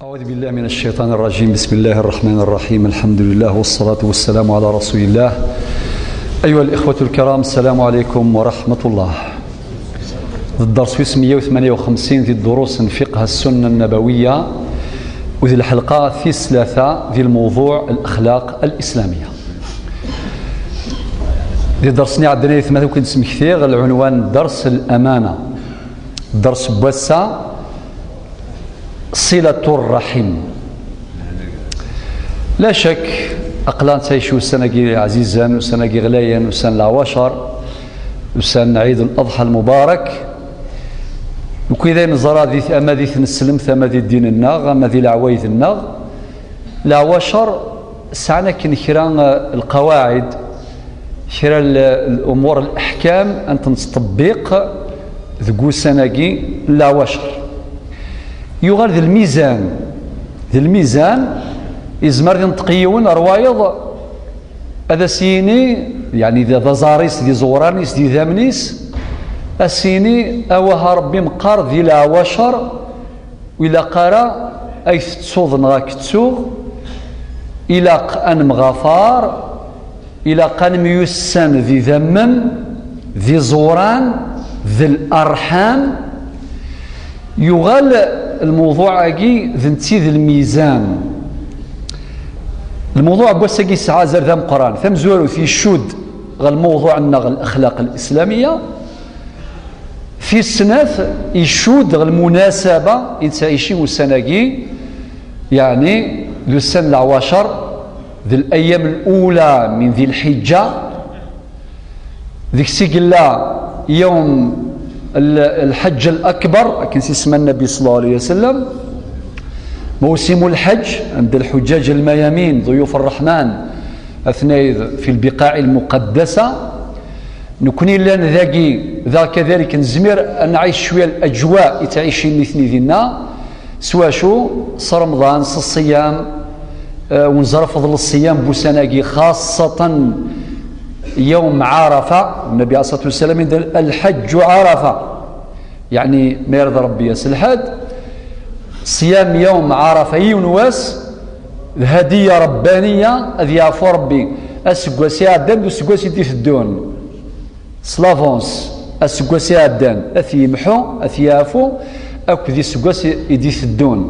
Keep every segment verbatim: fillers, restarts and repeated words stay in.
أعوذ بالله من الشيطان الرجيم. بسم الله الرحمن الرحيم. الحمد لله والصلاة والسلام على رسول الله. أيها الإخوة الكرام، السلام عليكم ورحمة الله. الدرس في سمية وثمانية وخمسين في دروس فقه السنة النبوية، وذي الحلقة في ثلاثة في الموضوع الأخلاق الإسلامية. Di ders-nni iɛeddan ay atma, ad ken-smektiɣ العنوان درس الأمانة. Ders n wass-a, صلة الرحم. La cak, aql-aɣ nettɛic ussan-agi ɛzizen, ussan-agi ɣlayen, ussan n leɛwacer, ussan n Ɛid Laḍḥa Lmubarak. Nekk d ayen neẓra di, ama di tneslemt, ama di ddin-nneɣ, ama di leɛwayed-nneɣ, leɛwacer sɛan akken kra, eh, lqawaɛid, kra n l-, lumuṛ, leḥkam, ad tent-nettṭebbiq deg ussan-agi n leɛwacer. Yuɣal d lmizan, d lmizan, yezmer ad yenṭeq yiwen ar wayeḍ, ad as-yini, yeɛni d, d aẓar-is, d iẓewran-is, d idammen-is, ad as-yini: "Awah a Ṛebbi meqqar di leɛwacer, ur ilaq ara ay tettuḍ neɣ ad k-ttuɣ, ilaq ad nemɣafar, ilaq ad nemyussan d idammen, d iẓewran, d larḥam." Yuɣal lmewḍuɛ-agi d netta i d lmizan. Lmewḍuɛ n wass-agi yesɛa azal d ameqqran. Tamezwarut, icudd ɣer lmewḍuɛ-nneɣ, الأخلاق الإسلامية. Tis snat, icudd ɣer lmunasaba i nettɛici ussan-agi, yeɛni d ussan n leɛwacer, d الأيام الأولى من ذي الحجة. Deg-s i yella yawm l-, الحج الأكبر, akken s-isemma Nnabi صلى الله عليه وسلم. موسم الحج عند الحجاج الميامين ضيوف الرحمن, atnay في البقاع المقدسة. Nekni llan dagi, daɣ kadalik nezmir ad nɛic cwiya الأجواء i ttɛicin nitni dinna. S wacu? S Remḍan, s ṣṣiyam, eh, ونزرفض للصيام n wussan-agi, خاصة يوم عرفة. النبي عليه الصلاة والسلام يقول: "الحج عرفة". Yeɛni, ma irad Ṛebbi ass n lḥedd, ṣṣiyam yawm Ɛarafa, yiwen wass, d hadiya ṛebbaniya, ad yeɛfu Ṛebbi aseggas iɛeddan d useggas i d-iteddun. S l'avance, aseggas iɛeddan, ad t-yemḥu, ad t-yeɛfu, akked iseggas i d-iteddun.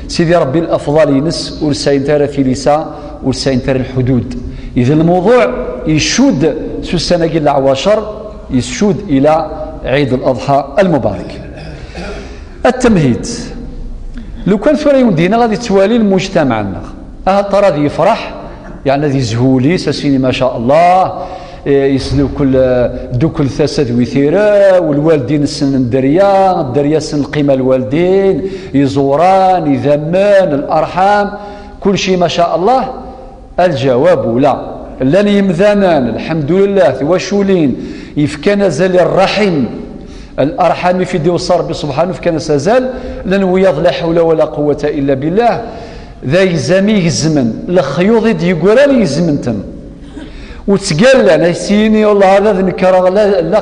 Sidi Ṛebbi, lafḍal-ines ur sɛint ara tilisa, ur sɛint ara lḥudud. Idan lmewḍuɛ icudd s ussan-agi n leɛwacer, icudd ila Ɛid Laḍḥa Lmubarak. At-tamhid. Lukan tura yiwen dinna ad yettwali lmujtamaɛ-nneɣ, ahaṭer ad yefreḥ, yeɛni ad yezhu wul-is, ad s-yini: "Ma ca Allah, eh, yesdukkel, eh, ddukel tasa d wi tira, u lwaldin ssnen dderya, dderya ssnen lqima n lwaldin, iẓuran, idammen, larḥam, kulci ma ca Allah." Aljawab ula. Llan yimdanen, lḥemdulillah, tiwaculin, yefkan azal i ṛṛaḥim. Larḥam i f-id-iweṣṣa Ṛebbi subḥanu, fkan-as azal. Llan wiyaḍ, la ḥawla wala quwwata illa billah, d agzam i gezmen, lexyuḍ i d-yeggran i gezmen-ten. Ur ttgallan, ay s-yini: "Wallah, ala d nekreɣ, la, la,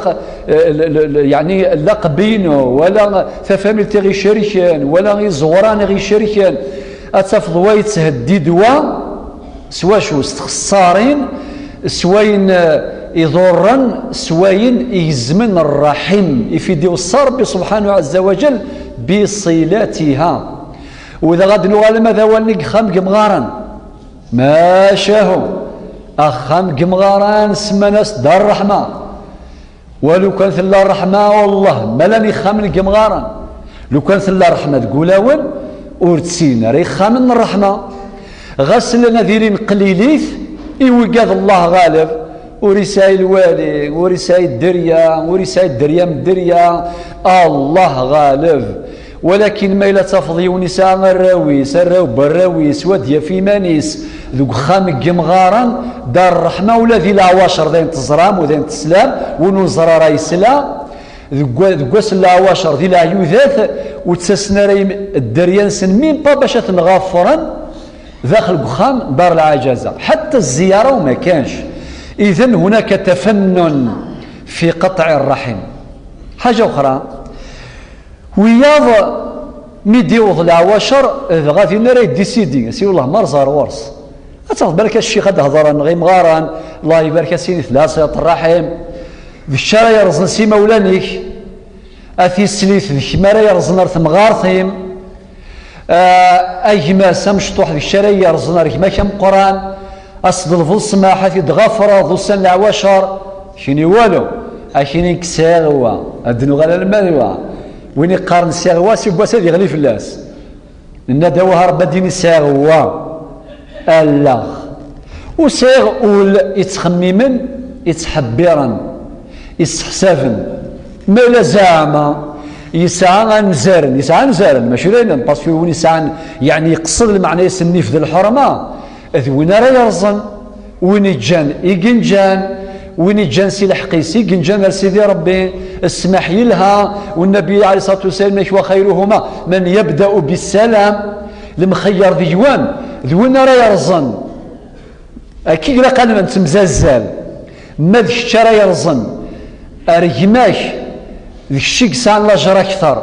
la, la, yeɛni, laqeb-inu, wala tafamilt i ɣ-icerken, wala iẓuran i ɣ-icerken." Ad tafeḍ wa yettheddid wa, s wacu? S txessarin, s wayen, eh, iḍurren, s wayen igezmen ṛṛaḥim, i f-id-iweṣṣa Ṛebbi subḥanahu ɛazza wa jall, biṣilatiha. U da ɣad nuɣal ma d awal-nni deg uxxam n yemɣaren. Macahu, axxam n yemɣaren semman-as Dar Ṛṛeḥma. Wa lukan tella ṛṛeḥma, wallah, ma llan ixxamen n yemɣaren. Lukan tella ṛṛeḥma deg wulawen, ur ttilin ara ixxamen n ṛṛeḥma. Ɣas llan ad ilin qlilit, i wigad Allah ɣaleb, ur isɛi lwali, ur isɛi dderya, ur isɛi dderya m dderya, Allah ɣaleb. Walakin ma yella tafeḍ yiwen isɛa arraw-is, arraw n warraw-is, wa d-yaf iman-is deg uxxam n yemɣaren, Dar Ṛṛeḥma, ula di leɛwacer, d ayen teẓram u d ayen teslam, win ur neẓra ara yesla, deg wa-, deg wass n leɛwacer, di leɛyudat, ur ttasen ara im-, dderya-nsen, même pas bac ad ten-ɣafren daxel deg uxxam, Dar Lɛajaza. Ḥatta zziyara ur ma kanx. Idan, hunaka tafannun fi qaṭɛi ṛṛaḥim. Ḥaǧa uxra, wiyaḍ Mi d-iwweḍ leɛwacer, dɣa din ara yeddisidi, as-iwelleh ma rẓ ɣer ɣur-s. Ad taɣeḍ barka ccix ad d-hedren, ɣ imɣaren, Allah ibarek-asen i tella ṣiṭ ṛṛaḥim. D kečč ara yerẓen s imawlan-ik, a tislit d kemm ara yerẓen ar temɣart-im. Ah, a gma-s amecṭuḥ, d kečč ara yerẓen ar gma-k ameqqran. As-d-lbeḍ ssmaḥ, ad t-id-ɣafreḍ ussan leɛwacer. Kini walu, a kini nekk sɛiɣ wa, ad d-nuɣal alma d wa. Win iqqaren sɛiɣ wa, si wass ad yeɣli fell-as. Nenna-d awah Rebbi ad d-yini sɛiɣ wa, allaɣ. Ur sɛiɣ ul ittxemmimen, ittḥebbiren, isseḥsaben. Ma yella zeɛma yesɛa anzaren, yesɛa anzaren, mačči d ayen, parce que win yesɛan, yeɛni yeqsed lmeɛna-s nnif d lḥerma, d win ara yerẓen, win iǧǧan i yenǧan, win iǧǧan si lḥeqq-is i yenǧan ar Sidi Ṛebbi, ssmaḥ yelha, u Nnbi ɛalayhi ṣṣalatu wassalam, yak wa xayruhuma man yabda'u bissalam, lemxeyyer deg-wen, d win ara yerẓen. Akka i ilaq ad nettemzazzal. Ma d kečč ara yerẓen ar gma-k, d kečč i yesɛan lajer akter.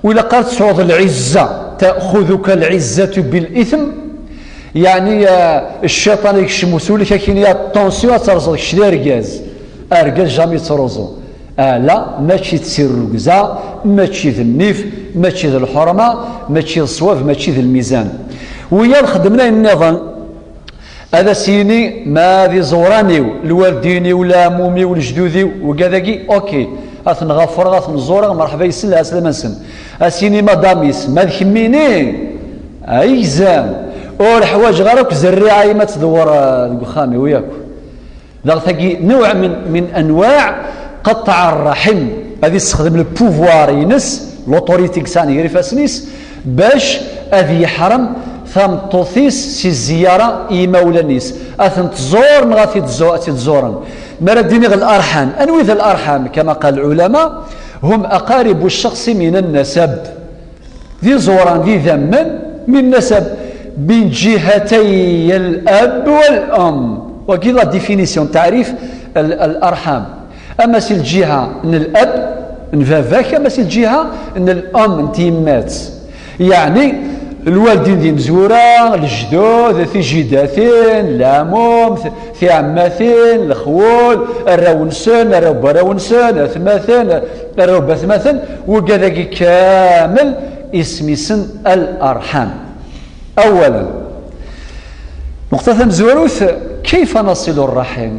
U ilaq ad tesɛuḍ lɛizza, ta'xuduka lɛizzatu bil ithm. Yeɛni, eh, cciṭan ad yekcem usul-ik, ad k-yini attention, ad terẓeḍ kečč d argaz. Argaz jamais yettruẓu. Ala, mačči d tirrugza, mačči d nnif, mačči d lḥurma, mačči d ṣṣwab, mačči d lmizan. Wiyaḍ xeddmen ayen nniḍen. Ad as-yini, ma d iẓuran-iw, lwaldin-iw, leɛmum-iw, lejdud-iw, wigad-agi, ok, ad ten-ɣafreɣ, ad ten-ẓureɣ, merḥba yes-sen, lɛeslama-nsen. Ad as-yini madam-is, ma d kemmini, ay gzam, ur ḥwaǧeɣ ara akk zerriɛa-im ad tdewwer, eh, deg uxxam-iw yakk. Daɣ tagi, نوع من, من أنواع قطع الرحم. Ad yessexdem le pouvoir-ines, l'autorité i yesɛan gar ifassen-is, bac ad yeḥrem tameṭṭut-is si zziyaṛa i yimawlan-is. Ad tent-tẓur neɣ ad t-id-zu-, ad tt-id-ẓuren. Mi ara d-iniɣ الأرحام, anwi d الأرحام؟ كما قال العلماء، هم أقارب الشخص من النسب. D iẓuran, d idammen, من نسب, من جهتي الأب والأم. Wagi la définition, تعريف ال-, الأرحام. Ama si lǧiha n l'ab, n baba-k, ama si lǧiha n l'um, n tyemmat. Yeɛni, lwaldin d imezwura, lejdud, tijidatin, leɛmum, t-, tiɛemmatin, lexwal, arraw-nsen, arraw n warraw-nsen, atmaten, arraw n watmaten, wigad-agi kamel isem-isen الأرحام. أولا, nnuqta tamezwarut, كيف نصل الرحم؟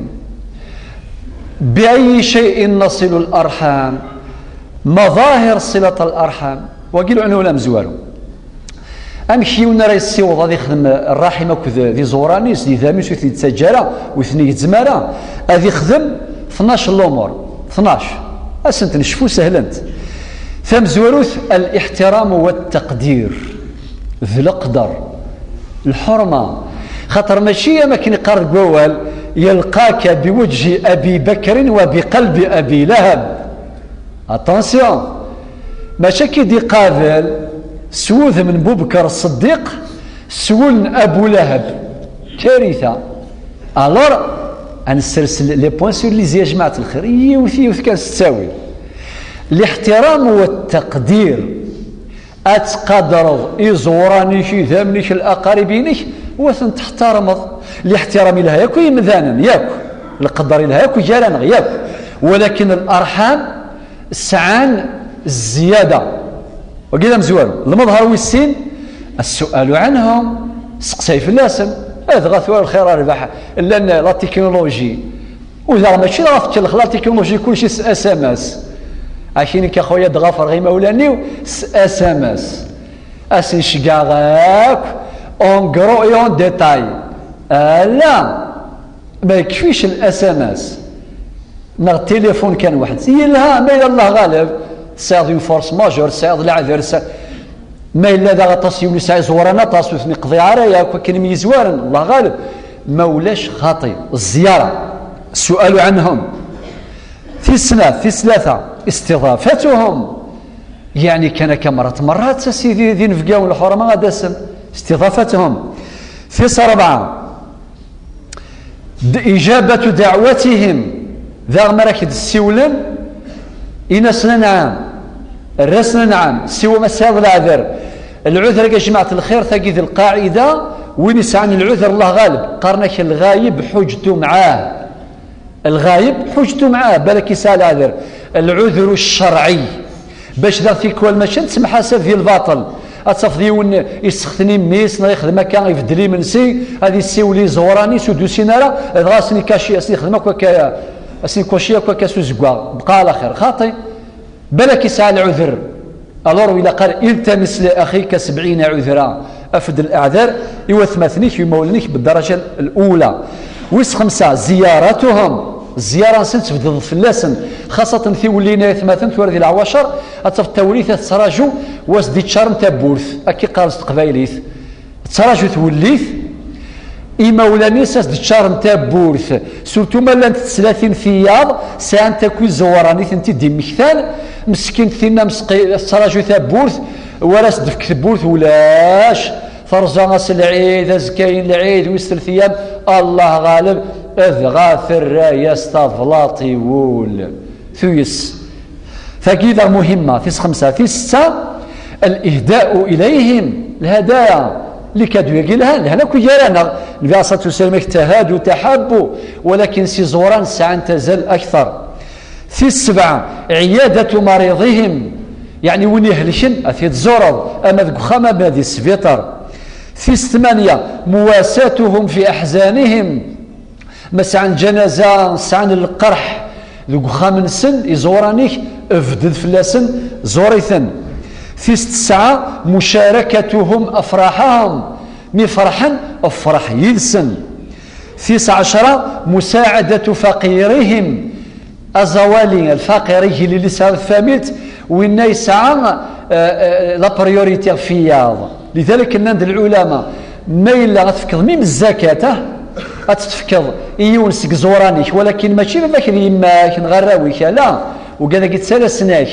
بأي شيء نصل الأرحام؟ مظاهر صلة الأرحام؟ Wagi leɛnun amezwaru. Amek yiwen ara yessiweḍ ad ixdem rraḥim akked d iẓuran-is, d idam-is ur t-yettaǧǧa ara, ur ten-igezzem ara, ad ixdem tnac n lumuṛ, tnac, ad sent-necfu sehlent. Tamezwarut, الاحترام والتقدير, d leqder, lḥurma. Xaṭer mačči am akken iqqar deg wawal, يلقاك بوجه أبي بكر وبقلب أبي لهب. Attention! Mačči akka i d-iqabel s wudem n Bubekr Ṣṣeddiq, s wul n Abu Lahab. Karita! Alors, ad nessers les points sur les i, a jmaɛt lxir. Yiwet, yiwet kan s ttawil. الاحترام والتقدير. Ad tqadreḍ iẓuran-ik, idammen-ik, الأقارب-inek, u ad ten-teḥtarmeḍ. Liḥtiram yelha yakk i yimdanen, yakk. Leqder yelha yakk gar-aneɣ, yakk. Walakin الأرحام sɛan zzyada. Wagi d amezwaru. Lmeḍher wis sin, السؤال عنهم, seqsay fell-asen. Eh, dɣa tura lxir a rrbeḥ, llan la technologie. U daɣ mačči dɣa tkellex la technologie kulci s S M S. Akin-ik a xuya ad ɣafreɣ imawlan-iw s S M S. Ad sen-ceggɛeɣ akk en gros et en détail. Ala ma yekfic l S M S neɣ tilifun kan weḥd-s. Yelha, ma yella Allah ɣaleb, tesɛiḍ une force majeure, tesɛiḍ leɛder, tesɛiḍ Ma yella daɣ aṭas yiwen yesɛa iẓuran aṭas ur ten-iqḍiɛ ara yakk akken myezwaren, Allah ɣaleb. Ma ulac xaṭi, zzyara, السؤال عنهم. Tis snat, tis tlata, استضافتهم. Yeɛni kan akka merrat merrat, a sidi, d inebgawen lḥurma ad d-asen. استضافتهم. Tis rebɛa, D-, إجابة دعوتهم. Daɣ mi ara k-d-ssiwlen, in-asen anɛam, err-asen anɛam, siwa ma tesɛiḍ leɛder. Lɛuder-agi, a jmaɛt lxir, tagi d lqaɛida, win yesɛan lɛuder, Allah ɣaleb, qqaren-ak lɣayeb ḥuǧtu mɛah. Lɣayeb ḥuǧtu mɛah, balak yesɛa lɛuder. Lɛuder ccerɛi. Bac daɣ tikwal mačči ad nettemḥasab di lbaṭel. Ad tafeḍ yiwen isexten i mmi-s, neɣ ixdem akka, ibeddel imensi, ad issiwel i iẓewran-is ur d-usin ara, dɣa ad sen-ikaci, ad sen-ixdem akk akka, ad sen-ikaci akk akka s uzeggaɣ. Bqa ɛla xir. Xaṭi. Balak yesɛa lɛuder. Alors, ilaq ara التمس لأخيك سبعين عذرا. Af-d leɛder i watmaten-ik, i imawlan-ik, بالدرجة الأولى. Wis xemsa, زيارتهم. Zzyara-nsen, tebded fell-asen. Xaṣaten tiwellin ay atmaten, tura di leɛwacer, ad tafeḍ tawellit ad tettraǧu, wa s-d-iččaren tawwurt. Akka i qqaren s teqbaylit. Tettraǧu twellit, imawlan-is ad s-d-ččaren tawwurt, surtout ma llant teslatin tiyaḍ, sɛant akk iẓewran i tent-id-immektan, meskint tinna mesqi-, tettraǧu tawwurt, war as-d-tefk tawwurt ulac, terẓa ass n lɛid, azekka-in lɛid, wis telt ayyam, Allah ɣaleb, dɣa terra-yas tablaṭ i wul. Tuyes. Tagi daɣ muhimma, tis xemsa. Tis setta, الإهداء إليهم, lhadaya, les cadeaux-agi lhan, lhan akk gar-aneɣ. Nnbi alayhi ṣṣalatu wassalam, ak-, تهادوا تحابوا, walakin s iẓewran sɛant azal akter. Tis sebɛa, عيادة مريضهم, yeɛni win ihelken, ad t-id-tzureḍ, ama deg uxxam, ama di sbiṭar. Tis tmanya, مواساتهم في أحزانهم, ma sɛan lǧanaza, sɛan lqerḥ deg uxxam-nsen, iẓewran-ik, bded fell-asen, ẓur-iten. Tis tesɛa, مشاركتهم أفراحهم, mi ferḥen, ferḥ yid-sen. Tis ɛecra, مساعدة فقيرهم, aẓawali, lfaqir, igellil yesɛa tfamilt, winna yesɛa, eh, eh, la priorité ɣef wiyaḍ. Lidalik nnan-d lɛulama, ma yella ad tefkeḍ mim zzakat, ah, ad tt-tefkeḍ i yiwen seg iẓuran-ik, walakin mačči baba-k d yemma-k neɣ arraw-ik, ala, ugad-agi ttalasen-ak,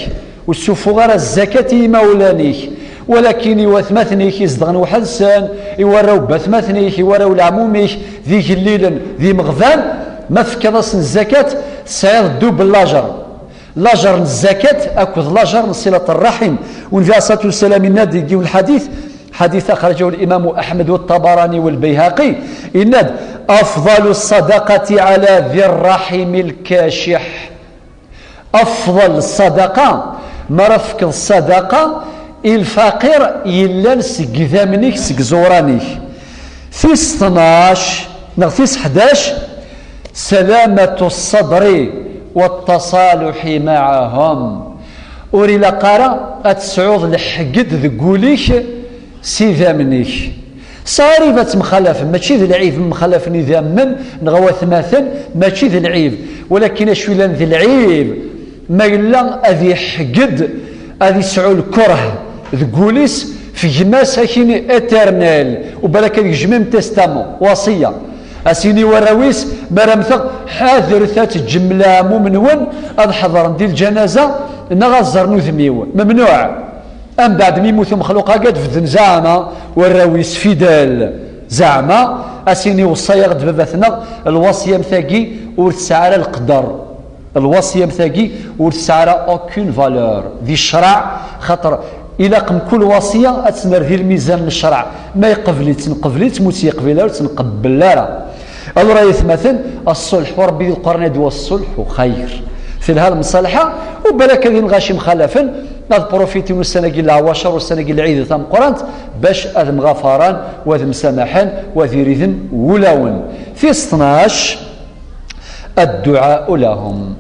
ur ssuffuɣ ara zzakat i yimawlan-ik, walakin i watmaten-ik izedɣen weḥd-sen, i warraw n watmaten-ik, i warraw n leɛmum-ik, d igellilen, d imeɣban, ma tefkiḍ-asen zzakat, tesɛiḍ double lajer. Lajer n zzakat akked lajer n silat rraḥim. Nnbi alayhi ṣṣalatu wassalam yenna-d deg yiwen lḥadit, حديث أخرجه الإمام أحمد والطبراني والبيهقي, yenna-d: أفضل الصدقة على ذي الرحم الكاشح. Afḍel ṣṣadaqa, mi ara tefkeḍ ṣṣadaqa i lfaqir yellan seg idammen-ik, seg iẓuran-ik. Tis tnac neɣ tis ḥdac, سلامة الصدر والتصالح معهم. Ur ilaq ara ad tesɛuḍ lḥegd deg wul-ik s idammen-ik. Sɛarib ad temxalafem, mačči d lɛib mxalafen idammen neɣ watmaten, mačči d lɛib. Walakin acu yellan d lɛib, ma yella ad iḥegged, ad isɛu lkurh deg wul-is, f gma-s akini éternel, u balak ad yejmem testament, waṣiyya. As-ini warraw-is, mi ara mmteɣ, ḥadret ad teǧǧem leɛmum-nwen ad ḥeḍren di lǧanaza neɣ ad ẓren udem-iw. Memnuɛ. Ambeɛd mi yemmut umexluq-agi ad bden zeɛma warraw-is fidèle. Zeɛma, as-ini weṣṣa-yaɣ-d baba-tneɣ, lwaṣya am tagi ur tesɛi ara leqder. Lwaṣya am tagi ur tesɛi ara aucune valeur di ccreɛ, xaṭer ilaq mkul waṣya ad tner di lmizan n ccreɛ. Ma iqbel-itt, nqbel-itt, ma ur tt-yeqbil ara, ur tt-nqebbel ara. Alors ay atmaten, ṣṣulḥ, u Ṛebbi di Lqur'an ad d-iwas ṣṣulḥ u xayr. Telha lemṣalḥa, u balak ad inɣac imxalafen, ad prufitin ussan-agi n leɛwacer, ussan-agi n lɛid tameqqrant, bac ad mɣafaren, u ad msamaḥen, u ad iriden wulawen. Tis tnac, الدعاء لهم.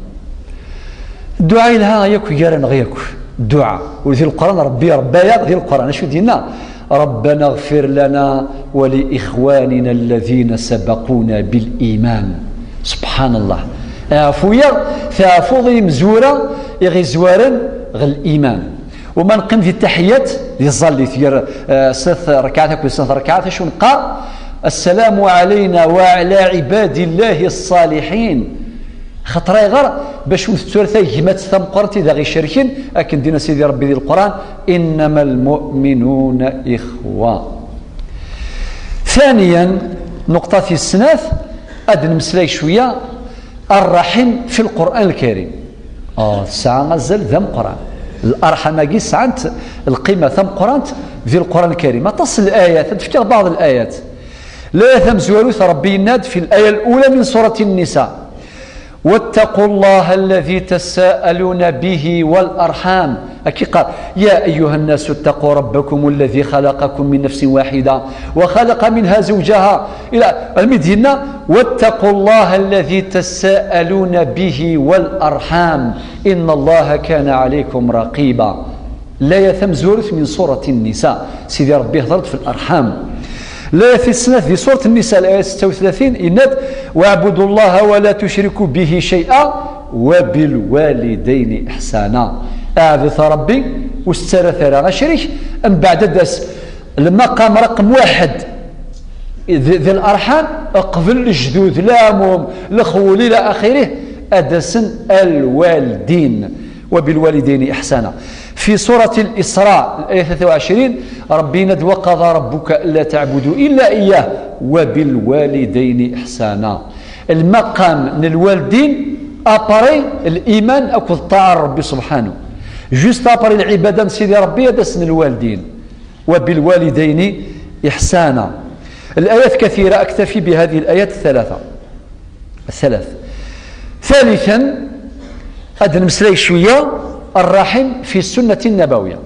Dduɛa yelha yakk gar-aneɣ yakk. Dduɛa. U di Lqur'an, Ṛebbi iṛebba-yaɣ di Lqur'an. Acu d-yenna? ربنا اغفر لنا ولإخواننا الذين سبقونا بالإيمان. سبحان الله. Ɛfu-yaɣ, teɛfuḍ i yimezwura i ɣ-izwaren ɣer liman. U ma neqqim di taḥiyat, di tẓallit, gar, eh, snat rrkaɛat akked snat rrkaɛat, acu neqqar? السلام علينا وعلى عباد الله الصالحين. Xaṭer ayɣer? Bac ur nettu ara tagmat tameqqrant i d aɣ-icerken, akken d-yenna Sidi Ṛebbi di Lqur'an: إنما المؤمنون إخوة. ثانيا, nnuqṭa tis snat, ad d-nemmeslay cwiya, الرحم في القرآن الكريم. Ah, tesɛa azal d ameqqran. Larḥam-agi sɛant lqima tameqqrant di Lquran Lkarim. Aṭas n layat, ad d-fkeɣ baɛḍ layat. Layat tamezwarut, Ṛebbi yenna-d fi laya lula min surat Nnisa: واتقوا الله الذي تساءلون به والأرحام. Akka i yeqqar: يا أيها الناس اتقوا ربكم الذي خلقكم من نفس واحدة وخلق منها زوجها. Ila, almi d-yenna: واتقوا الله الذي تساءلون به والأرحام إن الله كان عليكم رقيبا. Laya tamezwarut min surat Nnisa, Sidi Ṛebbi ihdeṛ-d fi larḥam. Laya tis snat di surat Nnisa, laya setta u tlatin, yenna-d: واعبدوا الله ولا تشركوا به شيئا وبالوالدين إحسانا. Ɛebdet Ṛebbi, ur s-ttarrat ara acrik. Mbeɛd ad d-tas lmaqam raqem waḥed di, di larḥam, qbel lejdud, leɛmum, lexwel, ila axirih, ad d-asen alwaldin. وبالوالدين إحسانا. في سورة الإسراء, laya tlata u ɛecrin, Ṛebbi yenna-d: وقضى ربك ألا تعبدوا إلا إياه وبالوالدين إحسانا. Lmaqam n lwaldin, après liman akked ṭṭaɛa n Ṛebbi subḥanu. Juste après lɛibada n Sidi Ṛebbi, ad d-asen lwaldin. وبالوالدين إحسانا. الآيات كثيرة، أكتفي بهذه الآيات الثلاثة. الثلاث. ثالثا, ad d-nemmeslay cwiya, الرحم في السنة النبوية.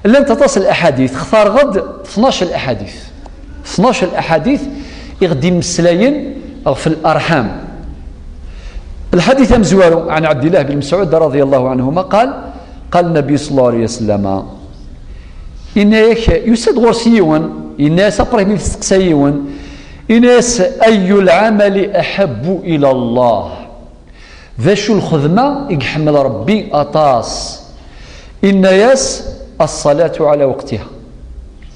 Llant aṭas n laḥadit, xtareɣ-d tnac n laḥadit. Tnac n laḥadit i ɣ-d-imeslayen ɣef larḥam. Lḥadit amezwaru, عن عبد الله بن مسعود رضي الله عنهما قال: قال النبي صلى الله عليه وسلم, yenna-yak, yusa-d ɣur-s yiwen, yenna-yas, après mi testeqsa yiwen, yenna-yas: أي العمل أحب إلى الله؟ D acu lxedma i iḥemmel Ṛebbi aṭas? Yenna-yas: الصلاة على وقتها.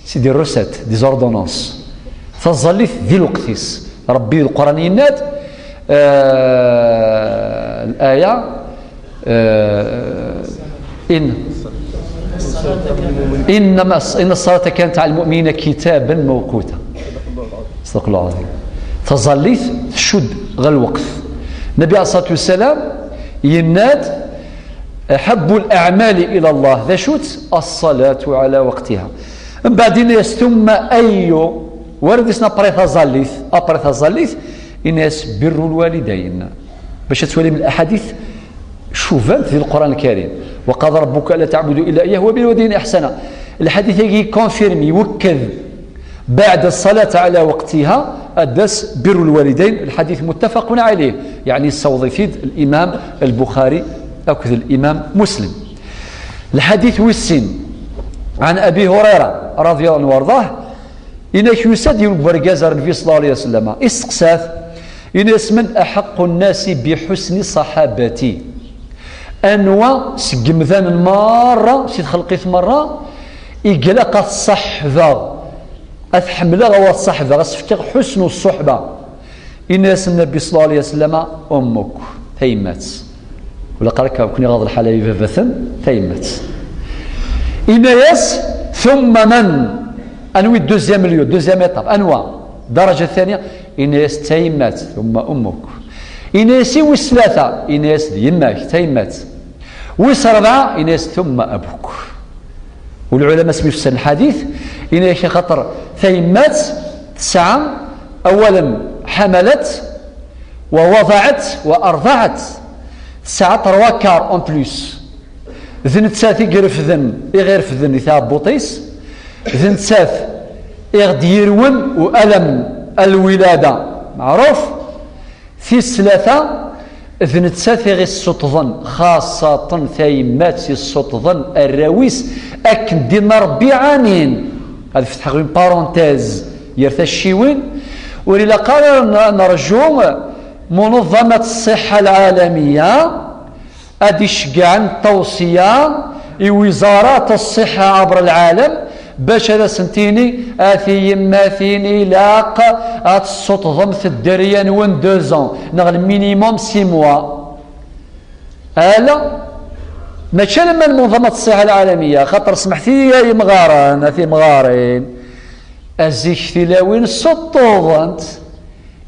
C'est des recettes, des ordonnances. Taẓallit di lweqt-is. Ṛebbi di Lquran yenna-d, eh, laya, eh, in, إنما الص-، إن الصلاة كانت على المؤمنين كتابا موقوتا. صدق الله العظيم. Taẓallit tcudd ɣer lweqt. Nabi alayhi ṣṣalatu wassalam yenna-d: أحب الأعمال إلى الله, d acu-tt? الصلاة على وقتها. Mbeɛd yenna-yas: ثم أي؟ War ad isna après taẓallit, après taẓallit, yenna-yas: بر الوالدين. Bac ad twalim laḥadit cubant di Lquran Lkarim. وقضى ربك ألا تعبدوا إلا إياه وبالوالدين إحسانا. Lḥadit-agi confirme, iwekked, بعد الصلاة على وقتها, ad d-tas بر الوالدين, lḥadit متفق عليه, yeɛni yessaweḍ-it-id l'imam Lbuxari akked l'imam Muslim. Lḥadit wis sin, عن أبي هريرة رضي الله عنه وأرضاه, yenna-k, yusa-d yiwen n wergaz ar Nnbi صلى الله عليه وسلم, isteqsa-t, yenna-yas: من أحق الناس بحسن صحابتي؟ Anwa seg yimdanen merra, si txelqit merra, i ilaq ad t-ṣaḥbeɣ, ad t-ḥemmleɣ, ad t-ṣaḥbeɣ, ad s-fkeɣ حسن الصحبة? Yenna-yas Nnbi صلى الله عليه وسلم: أمك, tayemmat. Wala qal akka, ken iɣaḍ lḥal ay ibabaten, tayemmat. Yenna-yas: ثم من؟ Anwi deuxième lieu, deuxième étape, anwa? الدرجة الثانية. Yenna-yas: tayemmat, ثم أمك. Yenna-yas i wis tlata, yenna-yas d yemma-k, tayemmat. Wis rebɛa, yenna-yas: ثم أبوك. Ulɛulama asmi fessren lḥadit, yenna-yak axaṭer tayemmat tesɛa, awalen, حملت ووضعت وأرضعت, tesɛa trois quarts en plus. D nettat i irefden, i ɣ-irefden di tɛebbuṭ-is, d nettat i ɣ-d-yirwen ألم الولادة, meɛruf. Tis tlata, d nettat i ɣ-issuṭṭḍen, xaṣṣaṭen tayemmat issuṭṭḍen arraw-is, akken d-inna Ṛebbi: amin. Ad fetḥeɣ une parenthèse ger tacciwin, ur ilaq ara n-, nerǧu منظمة الصحة العالمية ad d-iceggɛen ttawṣiya i وزارات الصحة عبر العالم, bac ad asent-tini: a tiyemmatin, ilaq ad tessuṭṭḍemt dderya-nwen deux ans, neɣ le minimum six mois. Ala, mačči alamma n منظمة الصحة العالمية, xaṭer smeḥt-iyi ay imɣaren, a timɣarin, a zik tilawin ssuṭṭuḍent,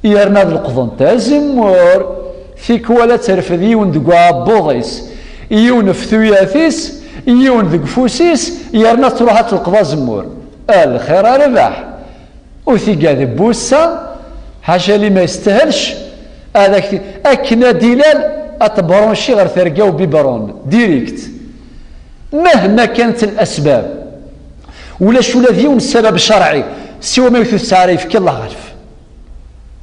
yerna ad leqḍent azemmur, tikwal ad terfed yiwen deg uɛebbuḍ-is, yiwen ɣef tuyat-is, Yiwen deg ufus-is, yerna truḥ ad telqeḍ azemmur. A lxir a rrbeḥ. Ur t-iga d bussa, ḥaca lima yestehlec. Ad ak-t-, akken ad ilal, ad tebṛunci ɣer terga ubibṛun direct. Mahma kanent lasbab, ulac ula d yiwen ssabab ccerɛi, siwa ma yewwet-it ttɛara, yefk Allah ɣef.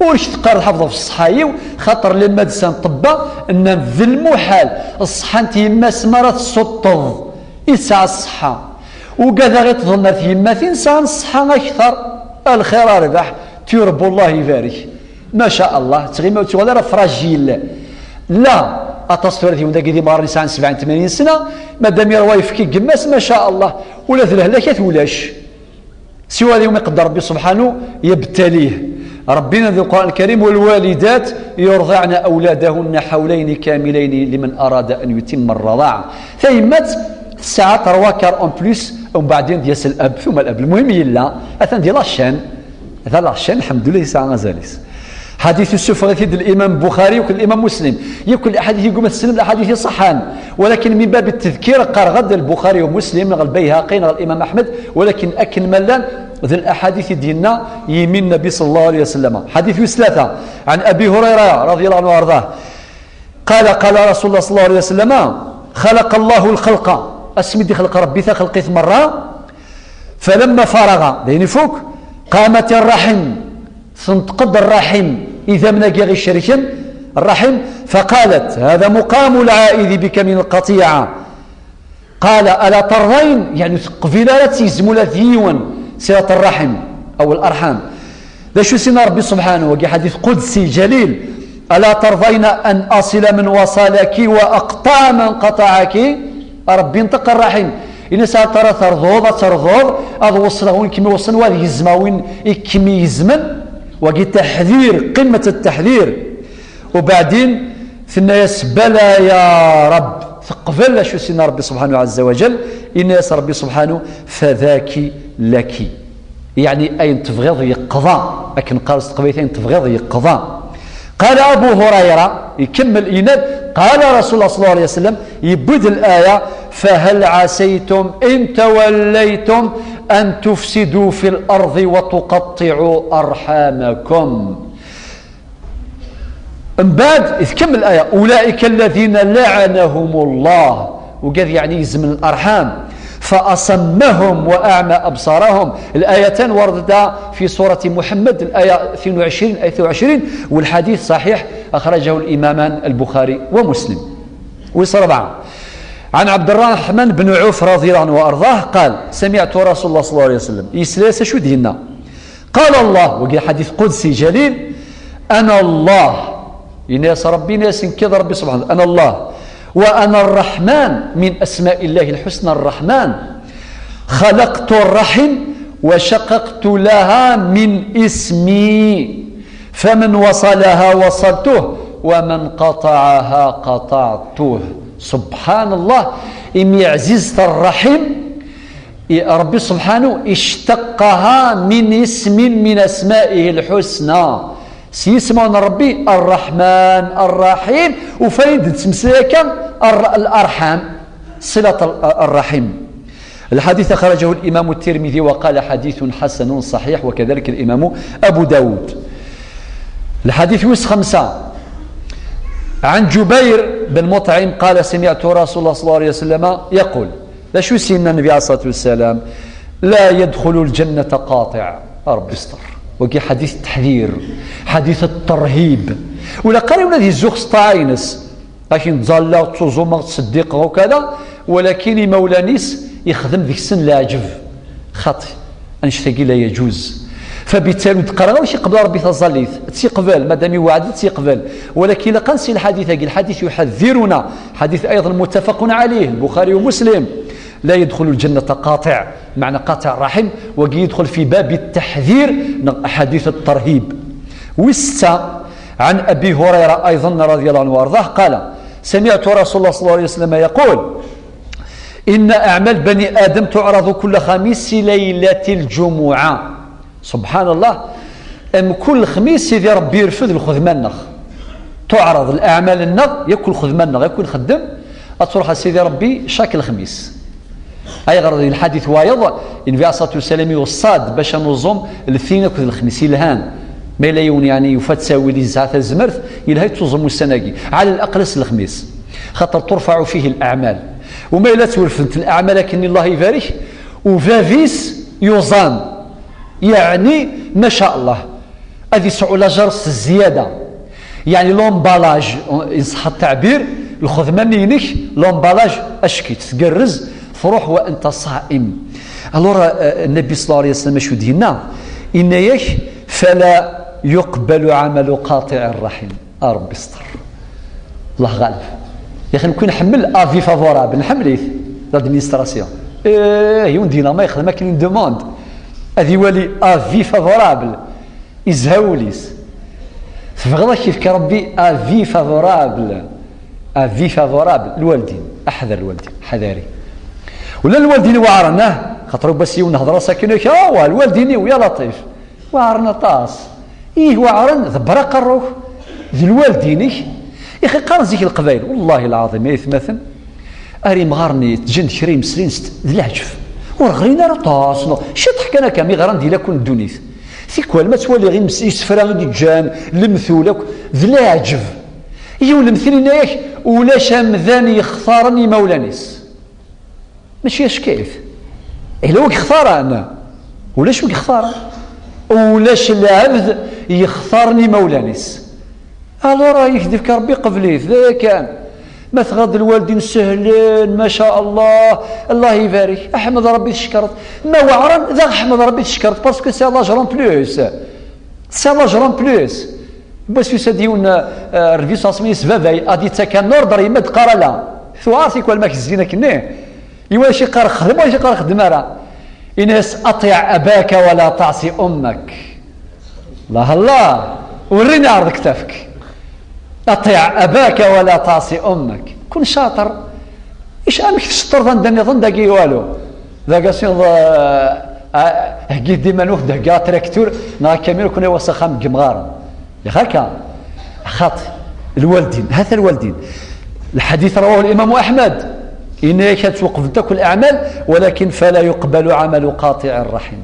Ur k-teqqar tḥafḍeḍ ɣef ṣṣeḥḥa-iw, xaṭer les médecins, ṭṭebba, nnan d lmuḥal ṣṣeḥḥa n tyemmas mi ara tessuṭṭeḍ i tesɛa ṣṣeḥḥa. Ugadeɣ i tḍen ar tyemmatin sɛan ṣṣeḥḥa akteṛ. A lxir a rrbeḥ, turbu, Allah ibarek. Maca Allah, ttɣima ur tuɣal ara fragile. La, aṭas tura d yiwen dagi d imɣaren yesɛan sebɛin tmanyin sna, madam yerwa yefki gma-s, maca Allah, ula d lehlak-at ulac. Siwa d yiwen iqedder Ṛebbi subḥanu, yebtalih. Ṛebbi yenna di Lqur'an Lkarim: والوالدات يرضعن أولادهن حولين كاملين لمن أراد أن يتم الرضاعة. Tayemmat tesɛa trois quarts en plus, umbeɛdin d-yas lab, ثم الأب. Lmuhim yella, atan di la chaîne. Atan la chaîne, lḥemdullah, yesɛa azal-is. Ḥadit yessufeɣ-it-id l'imam Buxari akked l'imam Muslim. Yakk laḥadit i guma tessnem, laḥadit iṣeḥḥan. Walakin min bab ttedkir, qqareɣ-d Lbuxari u Muslim, neɣ Lbayhaqi, neɣ l'imam Aḥmed, walakin akken ma llan, d laḥadit i d-yenna yimi Nnabi sallallahu alayhi wa sallam. Ḥadit wis tlata, ɛan Abi Hurayra radiyallahu anhu wa arḍah. Qala, qala Rasulullah sallallahu alayhi wa sallam: خلق الله الخلق. Asmi d-ixleq Ṛebbi taxelqit merra, فلما فرغ, d ayen ifuk, قامت الرحم, tenṭeq-d rraḥim, idammen-agi i ɣ-icerken, rraḥim, فقالت: هذا مقام العائذ بك من القطيعة. قال: ألا ترضين؟ Yeɛni ur teqbil ara ad tegzem ula d yiwen صلة الرحم أو الأرحام. D acu i s-yenna Ṛebbi subḥanahu, wagi ḥadit qudsi ǧalil: ألا ترضين أن أصل من وصلك وأقطع من قطعك؟ Ṛebbi yenṭeq rraḥim, yenna-as: "Ahat ara terḍuḍ, ad terḍuḍ, ad weṣleɣ win kem-iweṣlen, wa ad gezmeɣ win i kem-igezmen." Wagi taḥdir, qimmet taḥdir. Ubeɛdin tenna-yas: "Bala ya Rab." Teqbel acu s-yenna Ṛebbi subḥanahu ɛazza wa jal, yenna-yas Ṛebbi subḥanahu: "Fadaki laki." Yeɛni ayen tebɣiḍ yeqḍa. Akken qqaren s teqbaylit, ayen tebɣiḍ yeqḍa. Qala Abu Hurayra, ikemmel, yenna-d: "Qala Rasulullah sallallahu alayhi wa sallam", yewwi-d laya: "Fahal asaytum in tawallaytum an tufsidu fil ardi wa tuqatti'u arhamakum." Mbeɛd tkemmel laya: "Ulaika alladhina la'anahumullah." Ugad yeɛni gezmen larḥam. "Fa asammahum wa a'ma absarahum." Layatan wardata fi surati Muḥemmed, laya tnin u ɛecrin, ayat tnin u ɛecrin, walḥadit ṣaḥiḥ, axrajahu limaman Lbuxari wa Muslim. Wis rebɛa, ɛan Ɛebderraḥman ben Ɛuf radiyallahu ɛanhu wa arḍah, qal: "Samiɛtu Rasulullah sallallahu alayhi wa sallam." Yesla-yas acu d-yenna. Qala Allah, wagi ḥadit qudsi jalil: "Ana Allah." Yenna-yas Ṛebbi, yenna-yas nekk d Ṛebbi subḥanahu, "Ana Allah." "Wa ana Ṛṛaḥman", min asma'illahi lḥusna Ṛṛaḥman. "Xalaqtu ṛṛaḥim wa shaqaqtu laha min ismi. Faman wasalaha wasaltuh, wa man qata'aha qata'tuh." Subḥanallah, imi ɛzizet ṛṛaḥim, I-, Ṛebbi subḥanahu اشتقها من اسم من أسمائه الحسنى. S yismawen n Ṛebbi, Ṛṛaḥman, Ṛṛaḥim, ufayen-d nettmeslay akka, Ṛ-, Larḥam, صلة ال-, الرحم. الحديث أخرجه الإمام الترمذي وقال: "حديث حسن صحيح"، وكذلك الإمام أبو داود. الحديث wis xemsa. عن جبير بن مطعم قال: "سمعت رسول الله صلى الله عليه وسلم يقول". D acu i s-yenna Nnbi ɛalayhi ṣṣalatu wassalam? "La yadxulu lǧannata qaṭiɛ." A Ṛebbi sṭer. Wagi ḥadit taḥdir, ḥadit ttṛhib. Ur ilaq ara yiwen ad yezzuxx s ṭṭaɛa-ines. Akken ttẓallaɣ, ttuẓumeɣ, ttseddiqeɣ, ukala, walakin imawlan-is ixdem deg-sen leɛǧeb. Xaṭi, annect-agi la yaǧuz. Fabittali ur d-qqareɣ ara ur k-iqbel Ṛebbi taẓallit. Ad tt-iqbel, madam iweɛɛed ad tt-iqbel. Walakin ilaq ad nsi lḥadit-agi. Lḥadit yuḥaddiruna. Ḥadit ayḍen muttafaqun ɛalayh, Lbuxari u Muslim. "La yadxulu lǧannata qaṭiɛ", meɛna qaṭiɛ ṛṛaḥim, wagi yedxel fi babi ttaḥdir, neɣ ḥadit ttṛhib. Wis setta, ɛan Abi Hurayra ayḍen radiyallahu ɛanhu wa arḍah, qala: "Samiɛtu Rasulullah sallallahu alayhi wa sallam yaqul: Inna aɛmal bani Adam tuɛraḍu kulla xamis i laylatil ǧumuɛa." Subḥanallah, mkul lexmis Sidi Ṛebbi irfed lxedma-nneɣ. Tuɛreḍ laɛmal-nneɣ, yakk lxedma-nneɣ, yakk i nxeddem, ad truḥ a Sidi Ṛebbi cak lexmis. Ayɣer di lḥadit wayeḍ, Nnbi alayhi ṣṣalatu wassalam iweṣṣa-d bac ad nuẓum letnin akked lexmis, yelhan. Ma yella yiwen, yeɛni, yufa ttawil, yesɛa tazmert, yelha yettuẓum ussan-agi, ɛala laqal ass n lexmis. Xaṭer turfaɛu fihi laɛmal. U ma yella ttwelfent laɛmal akken, Allah ibarek, u bab-is yuẓam. Yeɛni, maca Allah, ad yesɛu lajer s zzyada. Yeɛni l'emballage, in ṣeḥḥa ttaɛbir, lxedma-nni-inek, l'emballage ack-itt, tgerrez, truḥ wa anta ṣaim. Alors, euh, Nnbi ṣalla Llahu ɛalayhi wa sallam acu d-yenna? Yenna-yak: fala yuqbalu ɛamalu qaṭiɛi rraḥim. A Ṛebbi, sṭer. Allah ɣaleb. Yaxi, nekwi nḥemmel avis favorable, nḥemmel-it, l'administration. Eh, yiwen dinna ma yexdem akken une demande, ad iwali avis favorable, izha wul-is. Tebɣiḍ ad k-yefk Ṛebbi avis favorable, avis favorable, lwaldin, aḥder lwaldin, ḥadari. Ula lwaldin weɛren, ah, xaṭer ubas yiwen nehḍer-as akken, ah, wa, lwaldin-iw, ya Laṭif. Weɛren aṭas. Ih, weɛren, ḍebber aqerru-k d lwaldin-ik. Ixi qqaren zik Leqbayel, wallahi lɛaḍim, ay atmaten, ar imɣaren yettǧen kra imeslayen s d leɛǧeb. Ur ɣrin ara aṭas, neɣ ciṭeḥ kan akka, mi ɣran di lakul n ddunit. Tikwal ma ttwaliɣ imes-, isefra i d-ǧǧan, lemtul akk, d leɛǧeb. Yiwen lemtel yenna-yak, ulac amdan yextaren imawlan-is. Mačči ackit. Yella wi yextaren. Ulac wi yextaren. Ulac lɛebd yextaren imawlan-is. Alors, ad ak-d-ifk Ṛebbi, qbel-it, d aya kan. Ma tɣad lwaldin sehlen, maca Allah, Allah ibarek. Ḥmed Ṛebbi tcekkreḍ. Ma weɛren, daɣ ḥmed Ṛebbi tcekkreḍ, parce que c'est l'âge en plus. C'est l'âge en plus. Yiwwas yusa-d yiwen, eh, Ṛebbi s asmi-is baba, ad d-yettak un ordre, yemma d-qqar ala. Tuɛer tikwal ma k-zzin akkenni. Yiwen acu iqqar xdem, wacu iqqar xdem ara. Ini-as: "Aṭiɛ abaka wala taɛṣi ummak." Allah, Allah. Ur rin iɛreḍ ktafk. "Aṭiɛ abaka wala taɛṣi ummak." Kun caṭer. Ic amek tceṭṭreḍ anda nniḍen dagi walu? Dagi sineḍ, eh, eh, heggi-d iman-ik, d heggi atraktur, neɣ akamyun, kun iwas axxam n yemɣaren. Yax akka. Xaṭi, lwaldin, hata lwaldin. Lḥadit rawahu Limamu Aḥmed. Yenna-yak ad twaqfent akk laɛmal, walakin fala yuqbalu ɛamalu qaṭiɛi rraḥim.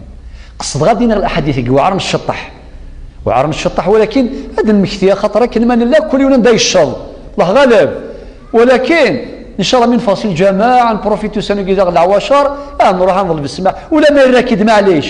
Qesdeɣ ad iniɣ laḥadit-agi weɛren cceṭṭeḥ. Weɛren cceṭṭeḥ, walakin ad nmekti, axaṭer akken ma nella, kul yiwen anda yecceḍ. Allah ɣaleb. Walakin, ncallah, mi neffeɣ si lǧameɛ, nprofiti ussan-agi daɣ leɛwacer, ah, nruḥ ad nḍleb ssmaḥ. Ula ma yerra-k-id, maɛlic.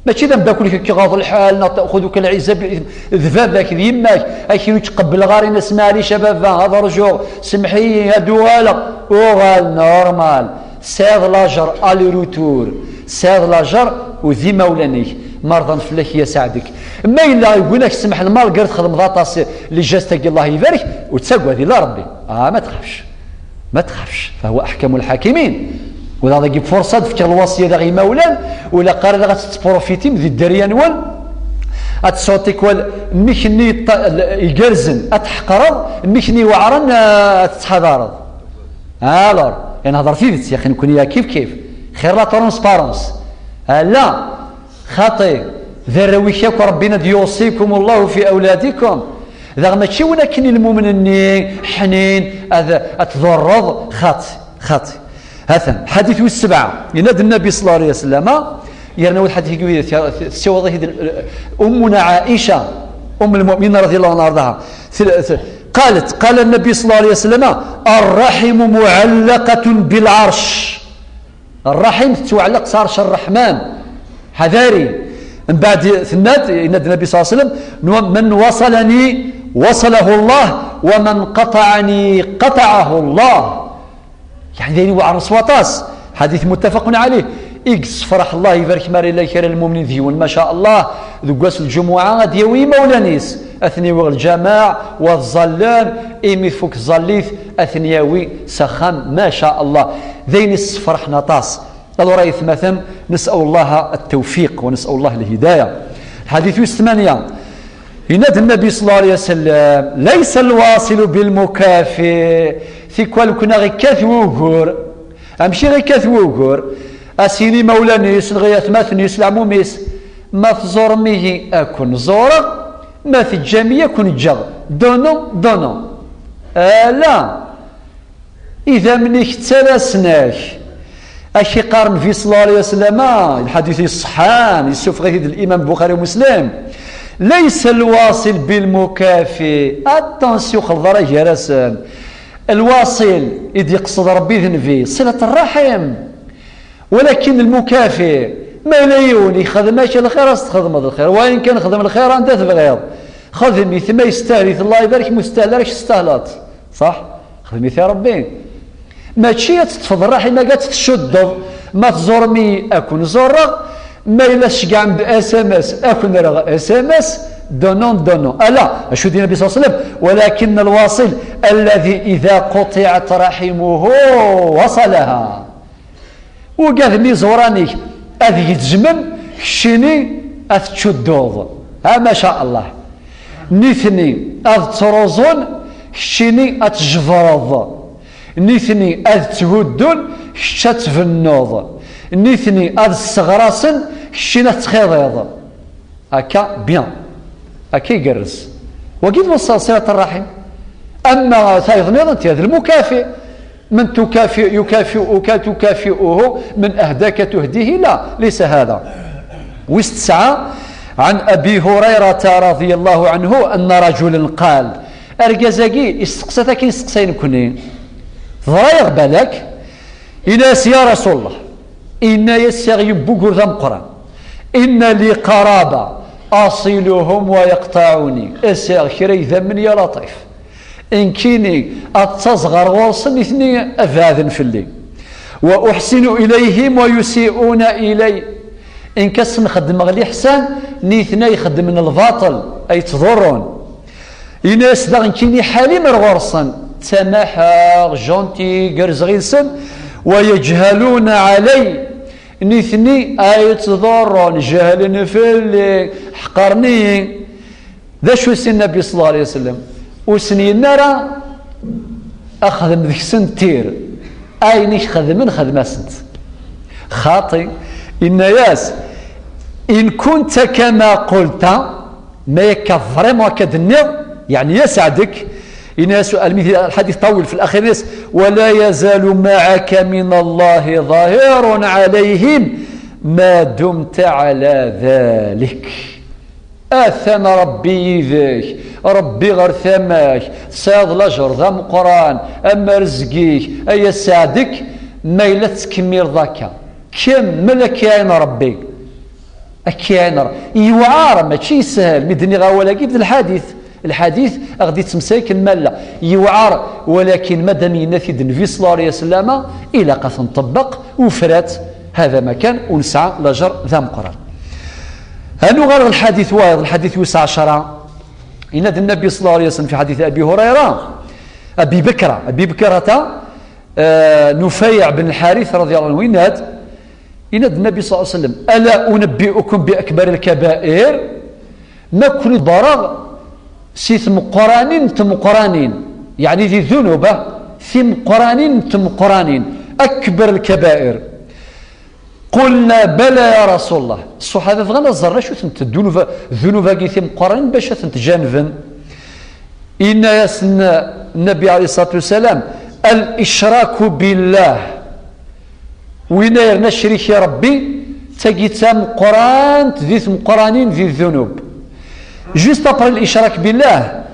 Mačči d ameddakel-ik, iɣaḍ lḥal, neɣ taaxuduka lɛizza bil ithm. D baba-k, d yemma-k, ak ur yettqebbel ara, ini-as: "Maɛlic a baba, ad rǧuɣ, semmeḥ-iyi, ad uɣaleɣ." Uɣal normal. Tesɛiḍ lajer aller-retour. Tesɛiḍ lajer u d imawlan-ik. Ma rḍan fell-ak, i asaɛd-ik. Ma yella win ak-semḥen, malgré txedmeḍ aṭas, les gestes-agi, Allah ibarek, ur ttagad illa Ṛebbi. Ah, ma txafx. Ma txafx. Fahuwa aḥkamu lḥakimin. U daɣ dagi furṣa ad fkeɣ lwaṣya daɣ i imawlan, u ilaq ara daɣ ad tettprufitim di dderya-nwen, ad tesɛuḍ tikwal mmi-k-nni yeṭṭa-, igerrzen ad tḥeqreḍ, mmi-k-nni iweɛren, ah, ad tettḥadareḍ. Alors, inehder tidet, yaxi nekni ya kif kif. Xir la transparence. Ala, xaṭi, d arraw-ik akk Ṛebbi yenna-d: "Yuṣikum Allahu fi awladikum." Daɣ mačči win akken i lmumen-nni ḥnin ad, ad tḍurreḍ, xaṭi, xaṭi. Hatan, ḥadit wis sebɛa, yenna-d Nnabi ṣalla Llahu ɛalayhi wa sallam, yerna wi lḥadit-agi tessiwaḍ-it-id Ummuna Ɛaica, Umm lmuminin radiyallahu anha arḍaha. Tel-, tel-, قالت، قال النبي صلى الله عليه وسلم: "الرحم معلقة بالعرش." Ṛṛaḥim tettwaɛelleq s ɛerc Ṛṛeḥman. Ḥadari. Mbeɛd tenna-d, yenna-d Nnabi ṣalla Llahu ɛalayhi wa sallam: "من وصلني وصله الله، ومن قطعني قطعه الله." Yeɛni d ayen iweɛṛen s waṭas. Ḥadit muttafaqun ɛalayh. I yessefṛeḥ, Allah ibarek, mi ara yella kra n lmumin deg-wen, ma ca Allah, deg wass n lǧumuɛa ad yawi imawlan-is, ad ten-yawi ɣer lǧameɛ, wa ad ẓallen, imi tfuk tẓallit, ad ten-yawi s axxam, ma ca Allah. D ayen issefṛaḥen aṭas. Alors, ay atmaten, نسأل الله التوفيق ونسأل الله الهداية. Lḥadit wis tmanya. Yenna-d Nnabi ṣalla Llahu ɛalayhi wa sallam: "ليس الواصل بالمكافئ." Tikwal ken-a ɣ-ikkat wugur. Amek i ɣ-ikkat wugur? A s-yini imawlan-is, neɣ i atmaten-is, leɛmum-is: "Ma tẓurem-iyi, ad ken-ẓureɣ, ma teǧǧam-iyi, ad ken-ǧǧeɣ." Donnant, donnant. Ala. Idammen-ik ttalasen-ak. Ak-iqqar Nnbi ṣella Llahu ɛalayhi wa sallam, lḥadit iṣeḥḥan, yessufeɣ-it-id Limam Buxari u Muslim: "Laysa lwaṣil bilmukafi." Attention, ur xleḍ ara gar-asen. Lwaṣil i d-yeqsed Rebbi d Nnbi, ṣilat rraḥim. Walakin lmukafi, ma yella yiwen yexdem-ak lxir, ad s-txedmeḍ lxir. Wayen kan, xdem lxir anda tebɣiḍ. Xdem-it, ma yestahel-it, Allah ibarek, ma ur yestahel ara, kečč testahleḍ. Ṣaḥ? Xdem-it i Rebbi. Mačči ad teṭṭfeḍ rraḥim-agi, ad tt-tcuddeḍ. Ma tẓurem-iyi, ad ken-ẓurreɣ. Ma yella tceggɛem-d S M S, ad ken-rreɣ S M S. Donnant, donnant. Ala, acu d-yenna Nnbi ṣella Llahu ɛalayhi wa sallam: "Walakin lwaṣil alladhi idha qutiɛat rahimuhu wasalaha." Ugad mi ẓuran-ik ad gezzmen, keččini ad tcuddeḍ. Ha, maca Allah. Nitni ad ttruẓun, keččini ad tjebreḍ. Nitni ad tthuddun, kečč ad tbennuḍ. Nitni ad sseɣrasen, keččini ad txiḍiḍ. Akka, bien. Akka igerrez. Wagi d waṣṣal, ṣilat rraḥim. Ama tayeḍ nniḍen, tiya d lmukafi. من تكافئ، يكافئك، تكافئه، من أهداك تهديه، لا، ليس هذا. Wis tesɛa, عن أبي هريرة رضي الله عنه أن رجلا قال. Argaz-agi isteqsa-t akken isteqsayen nekkni. Teḍra-yaɣ balak, yenna-yas: "Ya Rasul Allah." Yenna-yas: "Sɛiɣ yiwen n wugur d ameqqran. إن لي قرابة أصلهم ويقطعوني." Sɛiɣ kra idammen, ya Laṭif. Nekkini ad ttaẓeɣ ɣer ɣur-sen, nitni ad beɛden fell-i. وأحسن إليهم ويسيئون إلي. Nekk ad sen-xeddmeɣ liḥsan, nitni ay xeddmen lbaṭel, ay ttḍurrun. Yenna-yas daɣen nekkini ḥalim ar ɣur-sen, ttamaḥeɣ, gentil, gerrzeɣ yid-sen. ويجهلون علي. Nitni ay ttḍurrun, jehlen fell-i, ḥeqren-iyi. D acu i s-yenna Nnbi ṣella Llahu ɛalayhi wa sallam? Ur sen-yenna ara: "Axdem deg-sen tir, ayen i k-xedmen, xdem-asen-t." Xaṭi, yenna-yas: "إن كنت كما قلت", ma akka vraiment akka d-tenniḍ, yeɛni, ya Saɛdek, yenna-yas, almi lḥadit ṭawil, fi laxir yenna-yas: "ولا يزال معك من الله ظهير عليهم ما دمت على ذلك." Atan Rebbi yid-k, Rebbi ɣer tama-k, tesɛiḍ lajer d ameqqran, am rrezg-ik, ay asaɛd-ik, ma yella tettkemmileḍ akka. Kemmel, ad k-iɛin Rebbi. Ad k-iɛin Rebbi. Yewɛer, mačči yeshel. Mi d-nniɣ awal-agi d lḥadit. Lḥadit a ɣ-d-ittemsay akken ma nella. Yewɛer, walakin madam yenna-t-id Nnbi ṣella Llahu ɛalayhi wa sallam, ilaq ad t-nṭebbeq, ufrat, hada makan, u nesɛa lajer d ameqqran. Ad nuɣal ɣer lḥadit wayeḍ, lḥadit wis ɛecra. Yenna-d Nnbi ṣella Llahu ɛalayhi wa sallam fi ḥadit Abi Hurayra, Abi Bakra, Abi Bakrata, eh, Nufayɛ ben Lḥarit, radiya Llahu ɛanhu, yenna-d, yenna-d Nnbi ṣella Llahu ɛalayhi wa sallam: "ألا أنبئكم بأكبر الكبائر؟" Ma ken-id-ḍebbreɣ si tmeqqranin n tmeqqranin, yeɛni di ddunub, ah, timeqqranin n tmeqqranin, أكبر الكبائر. قلنا: "بلى يا رسول الله." Ṣṣuḥaba bɣan ad ẓren acu-tent ddunub-, ddunub-agi timeqqranin bac ad tent-janben. Yenna-yasen Nnbi ɛalayhi ṣṣalatu wassalam: "الإشراك بالله." Win yerna acrik i Rebbi, d tagi d tameqqrant di tmeqqranin di ddunub. Juste après l'ishrak billah,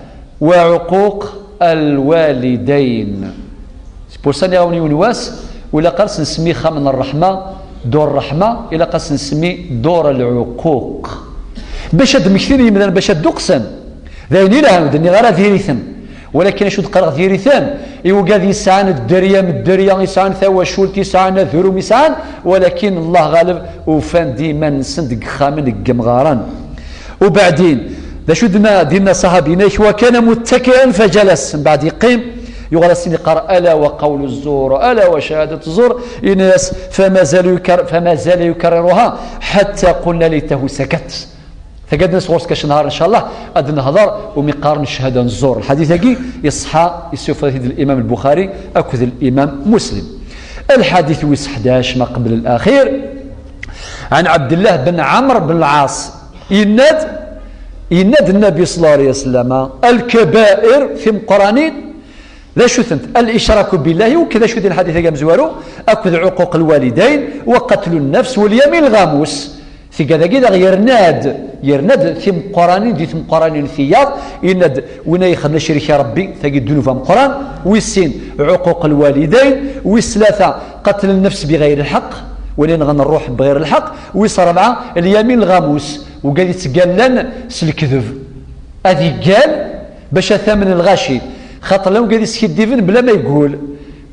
وعقوق الوالدين. C'est pour ça, nniɣ-awen yiwen wass, ur ilaq ara s-nsemmi ixxamen n ṛṛeḥma, dur ṛṛeḥma, ilaq ad s-nsemmi dur lɛuquq. Bac ad d-mmektin yimdanen, bac ad dduqsen. D ayen ilhan, ur d-nniɣ ara diri-ten. Walakin acu d-qqareɣ diri-ten? I wigad yesɛan dderya, dderya, yesɛan tawacult, yesɛan adrum, yesɛan, walakin Allah ɣaleb, ufan-d iman-nsen deg yixxamen, deg yemɣaren. Ubeɛdin, d acu d-yenna, d-yenna ṣṣaḥabi? Yenna-ak: "وكان متكئا فجلس." Mbeɛd yeqqim, yuɣal-asen yeqqar: "ألا وقول الزور، ألا وشهادة الزور." Yenna-yas: "فما زال يكر-، فما زال يكررها حتى قلنا ليته سكت." Tagad-nnes ɣur-s kac nhar, ncallah, ad nehḍer umi qqaren cchada n zzur. Lḥadit-agi iṣeḥḥa, yessufeɣ-it-id Limam Lbuxari akked Limam Muslim. Lḥadit wis ḥdac, ma qbel laxir, ɛan Ɛebdellah ben Ɛamr ben Lɛaṣ, yenna-d, yenna-d Nnabi ṣella Llahu ɛalayhi wa sallam: "Lkabair", timeqqranin, D acu-tent? Al-icraku billahi, u d acu-t lḥadit-agi amezwaru? Akked uquq lwalidayn, wa qatlu nnefs, wal yamin lɣamus. Tigad-agi daɣ yerna-d, yerna-d timeqqranin di tmeqqranin tiyaḍ, yenna-d: "Win ay ixedmen acrik i Ṛebbi, tagi d ddunub ameqqran." Wis sin, uquq lwalidayn. Wis tlata, qatl nnefs bi ɣayri lḥeqq, win yenɣen ṛṛuḥ bi ɣayri lḥeqq. Wis ṛebɛa, lyamin lɣamus, wigad yettgallan s lekdeb. Ad iggal bac ad t-amen lɣaci, xaṭer llan wigad yeskiddiben bla ma yeggul.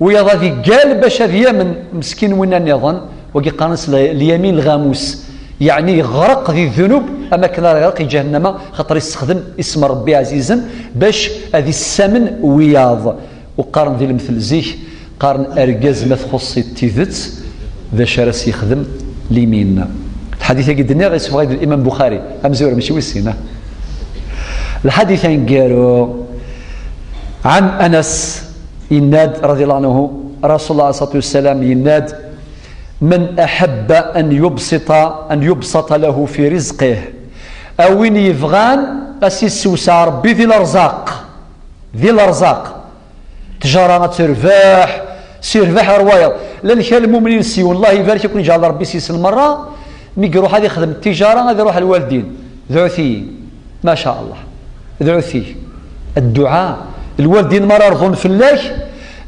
Wiyaḍ ad iggal bac ad yamen meskin winna nniḍen, wagi qqaren-as l-, lyamin lɣamus, yeɛni yeɣreq di ddunub, am akken ara yeɣreq i ǧahennama, xaṭer yessexdem isem n Ṛebbi ɛzizen bac ad issamen wiyaḍ. U qqaren di lemtel zik, qqaren argaz ma txuṣṣ-it tidet, d acu ara s-yexdem limin. Lḥadit-agi d-nniɣ yessebɣay-d Imam Buxari, amezwaru mačči wis sin, ah. Lḥadit aneggaru, ɛan Anas, yenna-d, radiyallahu anhu, Rasulullah alayhi ṣṣalatu wassalam yenna-d: "Man aḥabba an yubsita, an yubsata lahu fi rizqih." A win yebɣan a s-yessewseɛ Ṛebbi di lerzaq, di lerzaq. Ttjara ad terbeḥ, s irbeḥ ar wayeḍ. Llan kra lmumnin si, wellah ibarek-iken, iǧɛel Ṛebbi s yisem merra, mi iruḥ ad ixdem ttijara, ad iruḥ lwaldin: "Dɛut-iyi." Maca Allah. Dɛut-iyi. Dduɛa. Lwaldin mara rḍun fell-ak,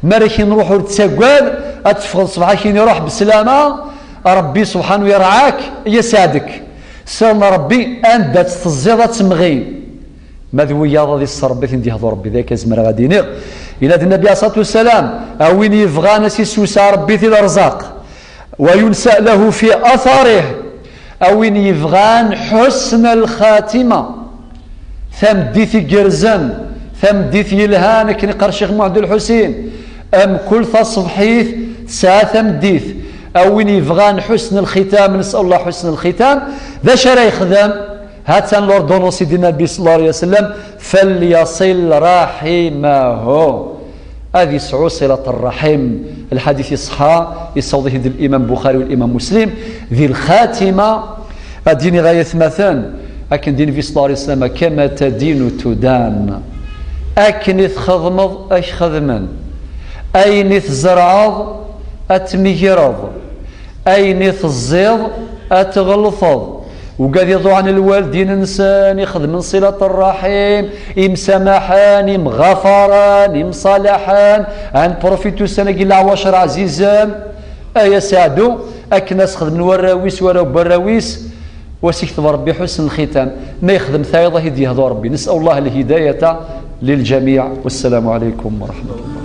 mi ara k-in-ruḥ ur ttagad, ad teffɣeḍ ṣṣbeḥ-agi iruḥ beslama, Ṛebbi subḥanu yerɛak, yesɛed-ik. Sirna Ṛebbi anda tt-teẓẓiḍ ad temɣi. Ma d wiyaḍ ad isseṛ Ṛebbi, ad ten-d-yehdu Ṛebbi, d akka zemreɣ ad d-iniɣ. Yenna-d Nnbi alayhi ṣṣalatu wassalam: "A win yebɣan a s-yessewseɛ Ṛebbi di lerzaq, wa yunsa lahu fi atharih." A win yebɣan ḥusn lxatima, tameddit igerrzen, tameddit yelhan, akken iqqar Ccix Muḥend Ulḥusin, mkul taṣebḥit tesɛa tameddit. A win yebɣan ḥusn lxitam, nes'al Allah ḥusn lxitam, d acu ara yexdem? Ha-tt-an l'ordonnance i d-yenna Nnbi ṣalla Llahu ɛalayhi wa sallam: "Falyaṣil raḥimahu." Ad yesɛu ṣilat ṛṛaḥim. Lḥadit iṣeḥḥa, yessaweḍ-it-id Limam Buxari u Limam Muslim. Di lxatima, ad d-iniɣ ay atmaten, akken d-yenna Nnbi ṣalla Llahu ɛalayhi wa sallam: "Kama tadinu tudan." Akken i txedmeḍ, ad k-xedmen. Ayen i tzerɛeḍ, ad tmegreḍ. Ayen i teẓẓiḍ, ad tɣelṭeḍ. Wigad iḍuɛen lwaldin-nsen, ixedmen ṣilat ṛṛaḥim, imsamaḥen, imɣafaren, imṣalaḥen, ɛan prufitu ussan-agi leɛwacer ɛzizen, ay aseɛdu, akken as-xedmen warraw-is, warraw n warraw-is, was ikteb Ṛebbi ḥusn lxitam. Ma yexdem tayeḍ, ad t-id-yehdu Ṛebbi. Nes'al Allah lhidayata liljamiɛ. Wassalamu ɛalaykum wa raḥmatullah.